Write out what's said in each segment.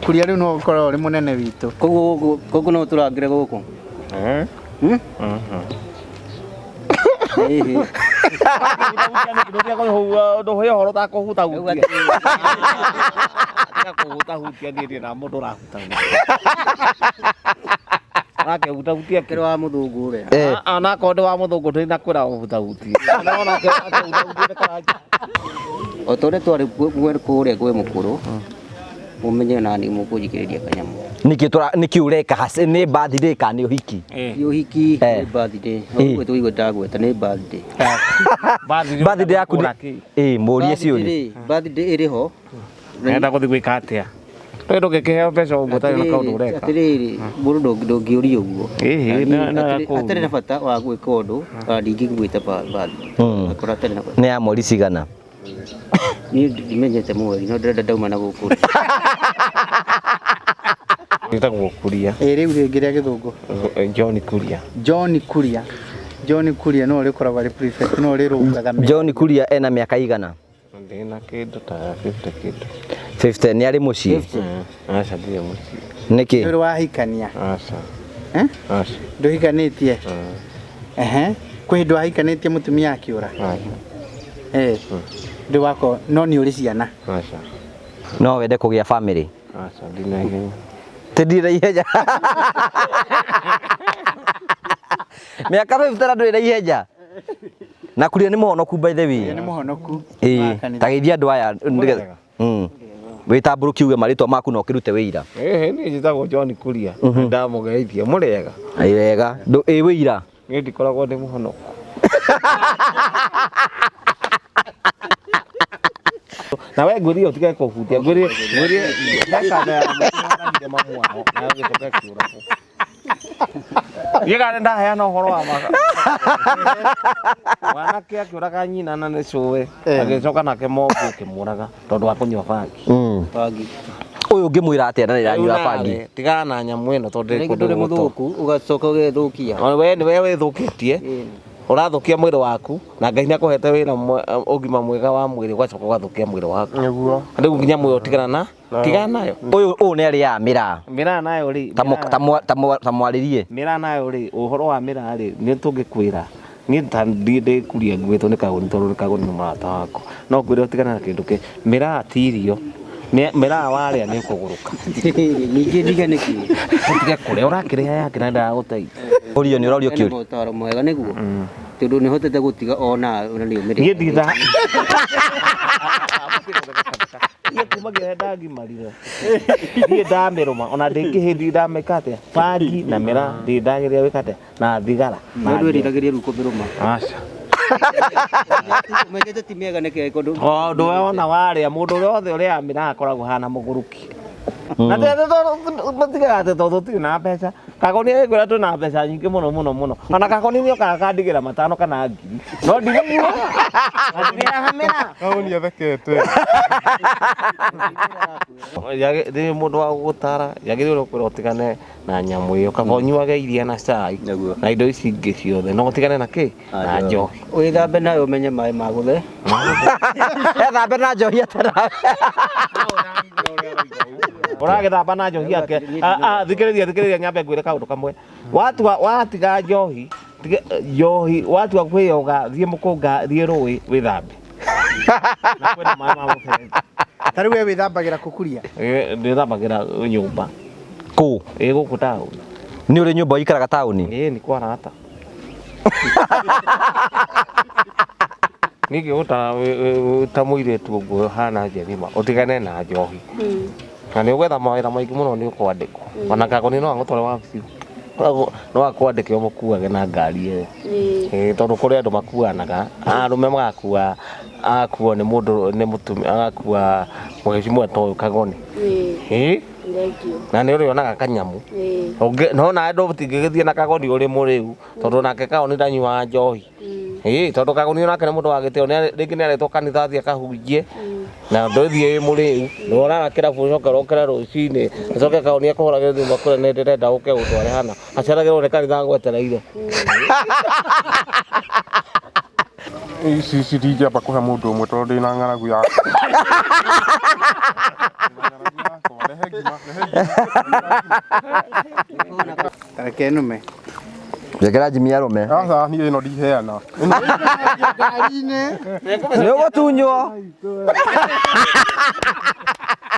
Kuria rĩu no ũkorwo ũrĩ mũnene witũ. Koguo gũkũ koguo no tũrangĩre gũkũ. Eh? Hmm? Ĩhĩ. Ndũhe ũhoro ũtakũhutahutia. Tiga kũhutahutia niĩ ndirĩ na mũndũ ũrahutahutia. Ũrakĩhutahutia kĩ? Kĩrĩ wa mũthũngũ ũrĩa. Eh. Ah, Onakorwo ndĩ wa mũthũngũ ndinakwĩra ũhutahutie. Onake akĩhutahutia nĩ karangi. O ta ũrĩa twarĩ kũrĩa kwĩ mũkũrũ, mũmenye nani mũkũnjikĩrĩria kanyamũ. Nĩkĩ tũra nĩkĩ ũreka haci nĩ birthday kana nĩ ũhiki? Ti ũhiki, Eh. nĩ birthday. Eh. Ũguo tũigua ndagweta nĩ birthday. Birthday yaku nĩ ĩ mũrie ciũria. Birthday rĩ, birthday ĩrĩ ho. Nenda gũthiĩ gwĩka atĩa? Rĩu ndũngĩkĩheo mbeca ũguo ũtarĩ na kaũndũ ũreka. Atĩrĩrĩ, mũndũ ndũngĩũria ũguo. Ĩhĩ, na Hatarĩ na bata wa gwĩka ũndũ, ona ndingĩgwĩta birthday. Akorwo hatarĩ na bata. Nĩ ya mweri cigana? Niĩ ndimenyete mweri, no ndĩrenda ndauma na gũkũ. Gĩtagwo Kuria. Ĩ rĩu rĩngĩ rĩa gĩthũngũ. John Kuria. John Kuria. John Kuria no ũrĩkoragwo arĩ prefect, no ũrĩrũngaga mĩario. John Kuria ena mĩaka igana? Ndĩna kĩndũ ta 50 kĩndũ. 50 nĩ arĩ mũciĩ? Aca ndirĩ mũciĩ. Nĩkĩ? Nĩ ũrĩ wahikania? Aca. Eh? Aca. Ndũhikanĩtie? Ehe. Kwĩ hĩndĩ wahikanĩtie mũtumia akĩũra? Aca. Eh. Ndĩ wako no nĩ ũrĩ ciana? Aca. No wende kũgĩa family? Aca ndina ihenya. Ti ndirĩ na ihenya. Mĩaka 50 na ndũrĩ na ihenya. Na Kuria nĩ mũhonoku by the way. Nĩ mũhonoku. Ĩĩ, Wa kanitha. ta geithia andũ aya nĩgetha. Wĩtambũrũkie uge marĩtwa maku na ũkĩrute wĩira. Ĩhĩ niĩ njĩtagwo John Kuria. Ndamũgeithia mũrĩega. Ĩ wega. Ĩ wĩira. Niĩ ndikoragwo ndĩ mũhonoku. Na we ngwĩrie ũtige kũhutia ngwĩrie ngwĩrie ndakanda ya mũtĩ mamu wao nayo gĩcoke kĩũragwo. Niĩ kana ndaheana ũhoro wa maka. Mwanake akĩũraga nyina na nĩ cũwe agĩcoka nake mobu ũkĩmũraga tondũ wa kũnyua bangi. Bangi. Ũyũ ũngĩmwĩra atĩa na nĩranyua Rĩu bangi? nawe, tigana na nyamũ ĩno tondũ Rĩngĩ ĩrĩ kũndũ ndũrĩ gũtũ. mũthũku, ũgacoka ũgethũkia. Ona we nĩwe wĩthũkĩtie ũrathũkia mwĩrĩ waku na Ngai nĩakũhete wĩra ũgima mwega wa mwĩrĩ ũgacoka ũgathũkia mwĩrĩ waku. Nĩguo. Rĩu nginya mwĩrĩ ũtigana na tigana nayo. Ũyũ ũyũ nĩ arĩaga mĩraa. Mĩraa nayo rĩ Ta ta mwarĩrie. Mĩraa nayo rĩ ũhoro wa mĩraa rĩ nĩ tũngĩkwĩra niĩ ta ndĩkuria nguĩtwo nĩ kagoni tondũ nĩ kagoni nĩ mũrata wakwa no ngwĩre ũtigane na kĩndũ kĩ mĩraa ti irio mĩraa warĩa nĩ ũkũgũrũka. Ningĩ ndige nĩkĩ? Ũtige kũrĩa ũrakĩrĩa yake na ndagũteithia. Ũrio nĩ ũrorio Ena kĩũria. motaro mwega nĩguo. Tondũ nĩ hotete gũtiga ona na nĩ ũmĩrĩte. Niĩ nditha. Niĩ kumagia ndagimarire. Niĩ ndamĩrũma ona ndĩngĩhĩndi ndamĩka atĩa. Bangi na mĩraa ndirĩ ndageria gwĩka atĩa na thigara. No ndwĩriragĩria rĩu kũmĩrũma. Aca. Ũmenyete ti mĩega nĩkĩ kũndũ. Tondũ we ona warĩa mũndũ ũrĩa wothe ũrĩaga mĩraa akoragwo hana mũgũrũki. Na matigaga atĩ tondũ tũtirĩ na mbeca. Kagoni agĩkwĩra twĩna mbeca nyingĩ mũno mũno mũno. Ona kagoni nĩokaga kandigĩra matano kana ngiri. No ndirĩnyua. Na ndirĩaga mĩraa. Kagoni athekete. Ndĩ mũndũ wa gũgũtara yagĩrĩirwo kwĩra ũtigane na nyamũ ĩyo kaba ũnyuage iria na cai Nĩguo. na indo ici ingĩ ciothe no ũtigane na kĩ na njohi. Wĩthambe nayo ũmenye maĩ ma gũthe. Ethambe na njohi atena. Ũragĩthamba na njohi ake. Thikĩrĩria thikĩrĩria nyambe ngwĩre kaũndũ kamwe. Watua watiga njohi njohi watua kwĩyoga thiĩ mũkũnga thiĩ rũĩ wĩthambe. Na kwĩna maĩ ma mũberethi. Ta rĩu we wĩthambagĩra kũ Kuria? Ndĩthambagĩra nyũmba. Kũ? Ĩ gũkũ taũni. Nĩ ũrĩ nyũmba ũikaraga taũni? Ĩ nĩ kwa arata. Niĩ ngĩgũtara ta mũirĩtu ũguo ũhana Jemima ũtigane na njohi. Na nĩ ũgwetha mawĩra maingĩ mũno nĩ ũkwandĩkwo. Ona kagoni no agũtware wabici. No akwandĩke ũmũkuage na ngari ĩyo. Ĩ tondũ kũrĩ andũ makuanaga, arũme magakua agakuo nĩ mũndũ nĩ mũtumia agakua mũhecimua ta ũyũ kagoni. Ĩ na nĩ ũrĩonaga kanyamu. No nawe ndũtingĩgĩthiĩ na kagoni ũrĩ mũrĩu tondũ nake kagoni ndanyuaga njohi. Ĩ tondũ kagoni onake nĩ mũndũ wa gĩtĩo rĩngĩ nĩ aretwo kanitha athiĩ akahunjie na ndũthiĩ wĩ mũrĩu na ũrara kĩrabu ũcoke ũrokere rũcinĩ ũcoke kagoni akũhũragĩre thimũ akwĩre nĩ ndĩrenda ũke ũndware hana aceragĩrwo nĩ kanitha agwetereire. Ici ici ndingĩamba kũhe mũndũ ũmwe tondũ ndĩna ng'aragu yakwa. Ndĩna ng'aragu yakwa. Rehe ngima, rehe ngima. Tareke nume. Njekera Jimmy arũme. Aca niĩ ĩno ndiheana. Nĩ ũgũtunywo.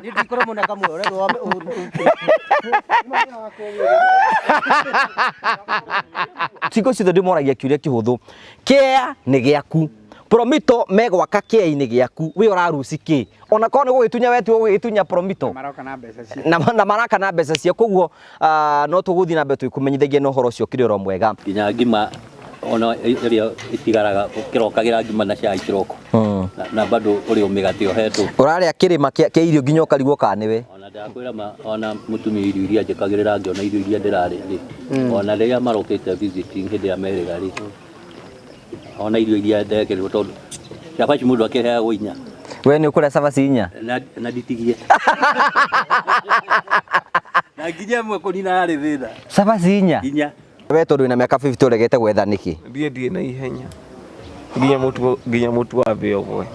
Niĩ ndikorwo na kamwe ũrerwo wambe Hingo ciothe ndĩmoragia kĩũria kĩhũthũ. Kĩa nĩ gĩaku. Promito megwaka kĩa-inĩ gĩaku we ũraruci kĩ ona korwo nĩ gũgĩtunya we tiwe ũgĩgĩtunya Promito Maroka na mbeca cia. na, na maraka na mbeca cia koguo no tũgũthiĩ na mbere tũkũmenyithagia na ũhoro ũcio ũkĩrĩ oro mwega. Nginya ngima ona ĩrĩa ĩtigaraga kĩrokagĩra ngima na cai kĩroko na bado ũrĩ o mĩgate ũhetwo. Ũrarĩa kĩrĩma kĩa irio nginya ũkarigwo kana nĩwe. Ona ndakwĩra ma ona mũtumia irio iria njĩkagĩrĩra ngĩona irio iria ndĩrarĩa rĩ, ona rĩrĩa marokĩte visiting hĩndĩ ĩrĩa merĩga rĩ, ona irio iria ndekĩrĩrwo tondũ cabaci mũndũ akĩheagwo inya. We nĩ ũkũrĩa cabaci inya? Na nditigie. Na nginya ĩmwe kũnina yarĩ thĩna. Cabaci inya? Inya. We tondũ wĩna mĩaka 50 ũregete gwetha nĩkĩ? Ndiĩ ndirĩ na ihenya. Nginya mũtu wa mbĩa ũgwe.